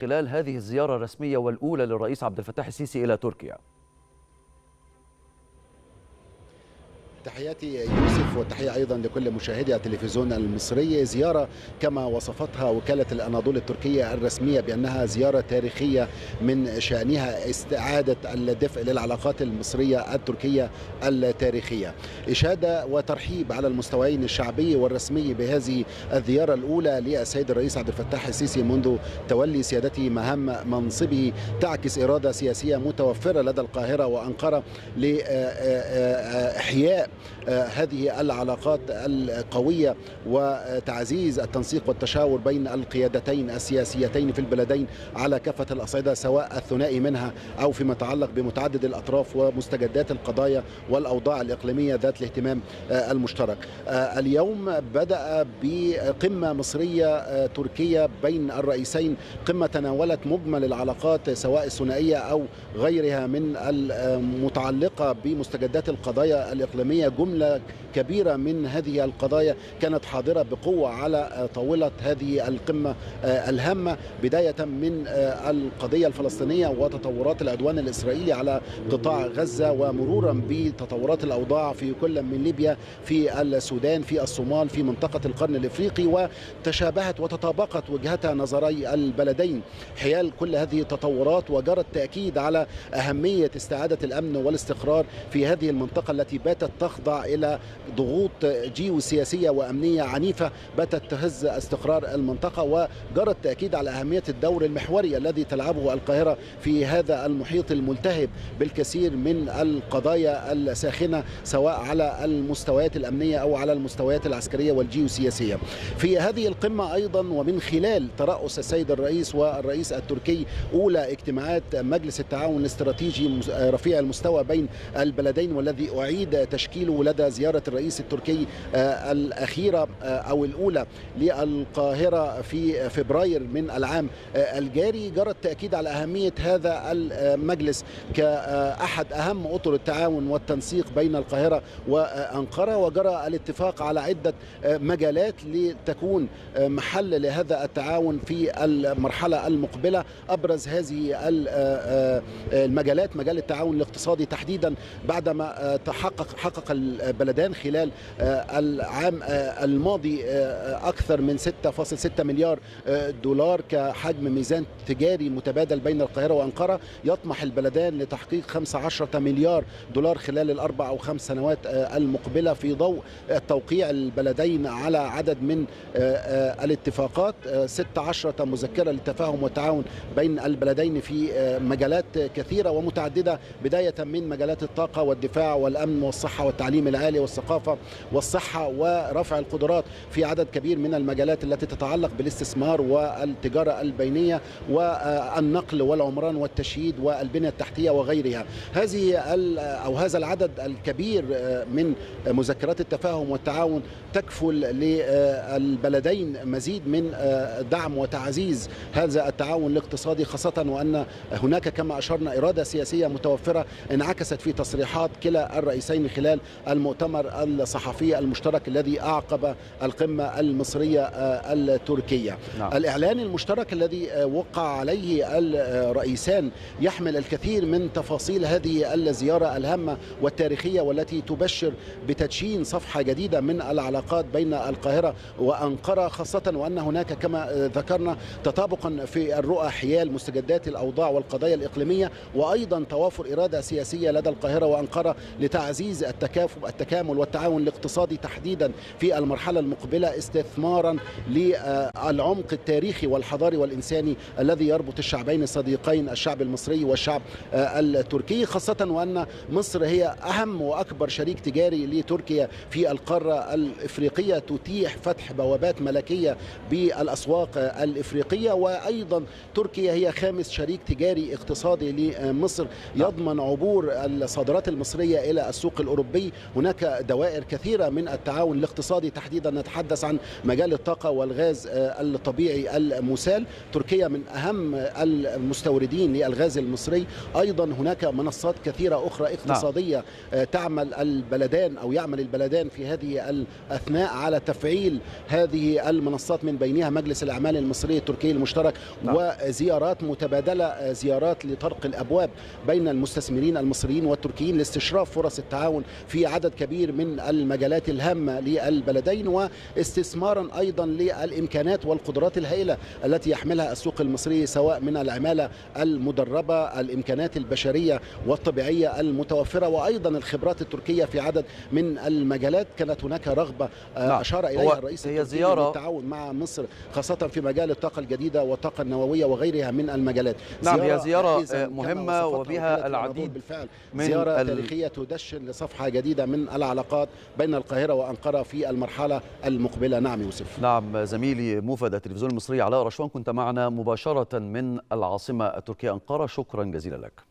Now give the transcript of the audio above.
خلال هذه الزيارة الرسمية والأولى للرئيس عبد الفتاح السيسي إلى تركيا؟ تحياتي يوسف، وتحية أيضا لكل مشاهدي التلفزيون المصري. زيارة كما وصفتها وكالة الأناضول التركية الرسمية بأنها زيارة تاريخية من شأنها استعادة الدفء للعلاقات المصرية التركية التاريخية. إشادة وترحيب على المستويين الشعبي والرسمي بهذه الزيارة الأولى للسيد الرئيس عبد الفتاح السيسي منذ تولي سيادته مهام منصبه، تعكس إرادة سياسية متوفرة لدى القاهرة وأنقرة لإحياء هذه العلاقات القوية وتعزيز التنسيق والتشاور بين القيادتين السياسيتين في البلدين على كافة الأصعدة، سواء الثنائي منها أو فيما يتعلق بمتعدد الأطراف ومستجدات القضايا والأوضاع الإقليمية ذات الاهتمام المشترك. اليوم بدأ بقمة مصرية تركية بين الرئيسين، قمة تناولت مجمل العلاقات سواء الثنائية أو غيرها من المتعلقة بمستجدات القضايا الإقليمية. جملة كبيرة من هذه القضايا كانت حاضرة بقوة على طاولة هذه القمة الهامة، بداية من القضية الفلسطينية وتطورات العدوان الإسرائيلي على قطاع غزة، ومرورا بتطورات الأوضاع في كل من ليبيا، في السودان، في الصومال، في منطقة القرن الإفريقي، وتشابهت وتطابقت وجهتا نظري البلدين حيال كل هذه التطورات، وجرى التأكيد على أهمية استعادة الأمن والاستقرار في هذه المنطقة التي باتت تخضع إلى ضغوط جيوسياسية وأمنية عنيفة باتت تهز استقرار المنطقة، وجرى التأكيد على أهمية الدور المحوري الذي تلعبه القاهرة في هذا المحيط الملتهب بالكثير من القضايا الساخنة، سواء على المستويات الأمنية أو على المستويات العسكرية والجيوسياسية. في هذه القمة أيضا ومن خلال ترأس السيد الرئيس والرئيس التركي أولى اجتماعات مجلس التعاون الاستراتيجي رفيع المستوى بين البلدين، والذي أعيد تشكيله لدى زيارة الرئيس التركي الأخيرة أو الأولى للقاهرة في فبراير من العام الجاري. جرى التأكيد على أهمية هذا المجلس كأحد أهم أطر التعاون والتنسيق بين القاهرة وأنقرة، وجرى الاتفاق على عدة مجالات لتكون محل لهذا التعاون في المرحلة المقبلة. أبرز هذه المجالات مجال التعاون الاقتصادي تحديدا، بعدما حقق البلدان خلال العام الماضي أكثر من 6.6 مليار دولار كحجم ميزان تجاري متبادل بين القاهرة وأنقرة. يطمح البلدان لتحقيق 15 مليار دولار خلال الأربع أو 5 سنوات المقبلة، في ضوء توقيع البلدين على عدد من الاتفاقات، 16 مذكرة للتفاهم والتعاون بين البلدين في مجالات كثيرة ومتعددة، بداية من مجالات الطاقة والدفاع والأمن والصحة والتعليم العالي والثقافة والصحة ورفع القدرات في عدد كبير من المجالات التي تتعلق بالاستثمار والتجارة البينية والنقل والعمران والتشييد والبنية التحتية وغيرها. هذا العدد الكبير من مذكرات التفاهم والتعاون تكفل للبلدين مزيد من دعم وتعزيز هذا التعاون الاقتصادي، خاصة وأن هناك كما أشرنا إرادة سياسية متوفرة انعكست في تصريحات كلا الرئيسين خلال المؤتمر الصحفي المشترك الذي أعقب القمة المصرية التركية. نعم. الإعلان المشترك الذي وقع عليه الرئيسان يحمل الكثير من تفاصيل هذه الزيارة الهامة والتاريخية، والتي تبشر بتدشين صفحة جديدة من العلاقات بين القاهرة وأنقرة، خاصة وأن هناك كما ذكرنا تطابقا في الرؤى حيال مستجدات الأوضاع والقضايا الإقليمية، وأيضا توافر إرادة سياسية لدى القاهرة وأنقرة لتعزيز التكامل والتعاون الاقتصادي تحديدا في المرحلة المقبلة، استثمارا للعمق التاريخي والحضاري والإنساني الذي يربط الشعبين الصديقين، الشعب المصري والشعب التركي، خاصة وأن مصر هي أهم وأكبر شريك تجاري لتركيا في القارة الإفريقية، تتيح فتح بوابات ملكية بالأسواق الإفريقية، وأيضا تركيا هي خامس شريك تجاري اقتصادي لمصر، يضمن عبور الصادرات المصرية إلى السوق الأوروبية التركي هناك دوائر كثيرة من التعاون الاقتصادي، تحديدا نتحدث عن مجال الطاقة والغاز الطبيعي المسال. تركيا من أهم المستوردين للغاز المصري. أيضا هناك منصات كثيرة أخرى اقتصادية تعمل البلدان أو يعمل البلدان في هذه الأثناء على تفعيل هذه المنصات، من بينها مجلس الأعمال المصري التركي المشترك، وزيارات متبادلة، زيارات لطرق الأبواب بين المستثمرين المصريين والتركيين لاستشراف فرص التعاون في عدد كبير من المجالات الهامة للبلدين، واستثمارا أيضا للإمكانات والقدرات الهائلة التي يحملها السوق المصري، سواء من العمالة المدربة، الإمكانات البشرية والطبيعية المتوفرة، وأيضا الخبرات التركية في عدد من المجالات. كانت هناك رغبة أشار إليها الرئيس التركي للتعاون مع مصر، خاصة في مجال الطاقة الجديدة والطاقة النووية وغيرها من المجالات. نعم، هي زيارة مهمة وبها العديد بالفعل، من زيارة تاريخية تدشن لصفحة جديدة من العلاقات بين القاهرة وأنقرة في المرحلة المقبلة. نعم يوسف. نعم، زميلي موفد التلفزيون المصري علاء رشوان كنت معنا مباشرة من العاصمة التركية أنقرة، شكرا جزيلا لك.